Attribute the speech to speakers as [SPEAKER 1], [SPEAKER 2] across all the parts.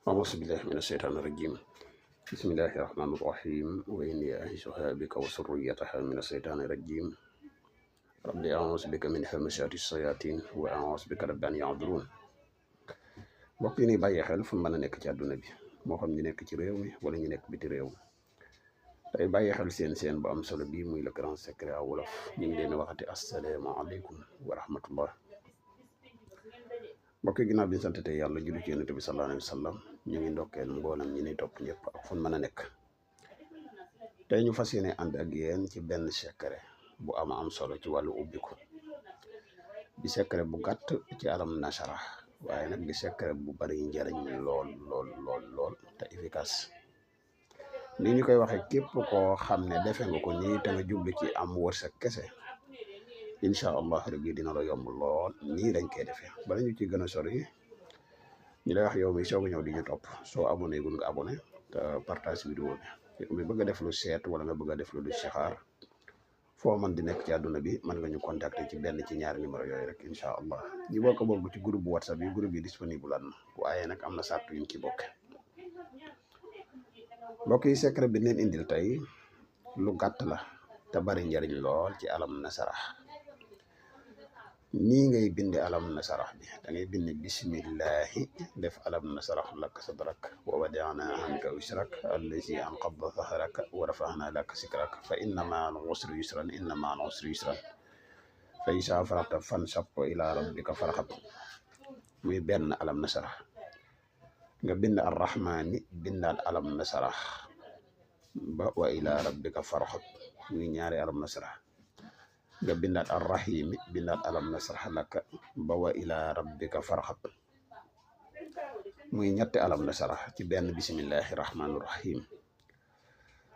[SPEAKER 1] أعوذ بالله من الشيطان الرجيم بسم الله الرحمن الرحيم وإني أعيذها بك وذريتها من الشيطان الرجيم ربي أعوذ بك من همزات الشياطين وأعوذ بك رب أن يحضرون mbokk yi ni bàyyi xel fu mën a nekk ci àdduna bi moo xam ñu nekk ci réew mi wala ñu nekk biti réew tey bàyyi xel seen bu am solo bii muy le grand secret à wolof ñu ngi leen waxati asalaamaaleykum wa rahmatullah mbokk yi ginnaaw bi ñu sant tey yàlla julli ci yonent bi sallallahu alayhi wa sallam ñu ngi ndokkeel mboolem ñi ni topp ñëpp ak fu mën a nekk tey ñu fas yéene ànd ak yéen ci benn secret bu am solo ci wàllu ubbiku di secret bu gàtt ci alam nasara waaye nag di secret bu bari njariñ lool te efficace ni ñu koy waxee képp koo xam ne defe nga ko nii te nga jublu ci am wërsëg kese incha allah rabbi dina la yomb lool nii dañ koy defee bala ñu ci gën a sori ñu lay wax yow mi soog a ñëw di ñu topp soo abonné gun nga abonné te partage vidéo bi yow mi bëgg a def lu seet wala nga bëgg a def lu xaar foo man di nekk ci àdduna bi mën nga ñu contacter ci benn ci ñaari numéro yooyu rek incha allah ñu bokk bokk ci groupe bu whatsapp yi groupe yi disponible an na waaye nag am na sàrt yuñ ci bokk mbokk yi secret bi leen indil tey lu gàtt la te bari njariñ lool ci alam nasara nii ngay binde alam nasarah bi da ngay bind bismillahi def alam nasarah lak sadrak wa wada'na anka wisrak allazi anqadha dhahrak wa rafa'na laka zikrak fa inna ma'al usri yusran inna ma'al usri yusran fa iza faragta fansab ila rabbika farghab muy benn alam nasarah nga bind arrahmani bindaat alam nasarah ba wa ila rabbika farghab muy ñaari alam nasarah nga bindaat arrahimi bindaat alam nasrah laka ba wa ila rabbika farxab muy ñetti alam nasrah ci benn bismillahi rahmaani rahim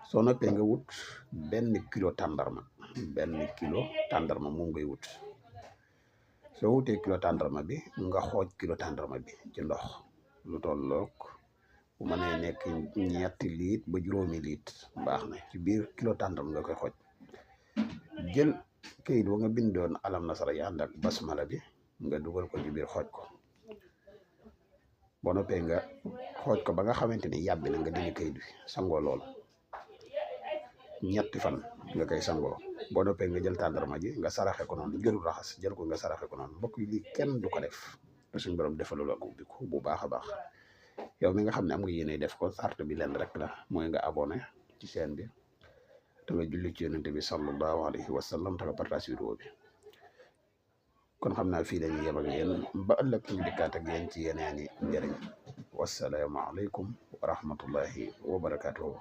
[SPEAKER 1] soo noppee nga wut benn kilo tàndarma moom ngay wut soo wutee kilo tàndarma bi nga xooj kilo tàndarma bi ci ndox lu tollook bu mënee nekk ñetti liit ba juróomi liit baax na ci biir kilo tàndarma nga koy xooj jël kayit wa nga bindoon alam nasara yi ànd ak basmala bi nga dugal ko ci biir xooj ko boo noppee nga xooj ko ba nga xamante ni yàbbi na nga dindi kayit bi sangoo lool ñetti fan nga koy sangoo boo noppee nga jël tàndarma ji nga saraxe ko noonu jëlul raxas jël ko nga saraxe ko noonu mbokk yi lii kenn du ko def te suñu borom defalul ak ubbiku bu baax a baax yow mi nga xam ne am nga yéene def ko sart bi leen rek la mooy nga abonné ci chaîne bi te nga julli ci yonent bi sallallahu alayhi wa sallam te nga partage vidéo bi kon xam naa fii dañuy yem ak yéen ba ëllëg ñu dikkaat ak yéen ci yeneeni njëriñ wassalaamu aleykum wa rahmatullahi wa barakatuhu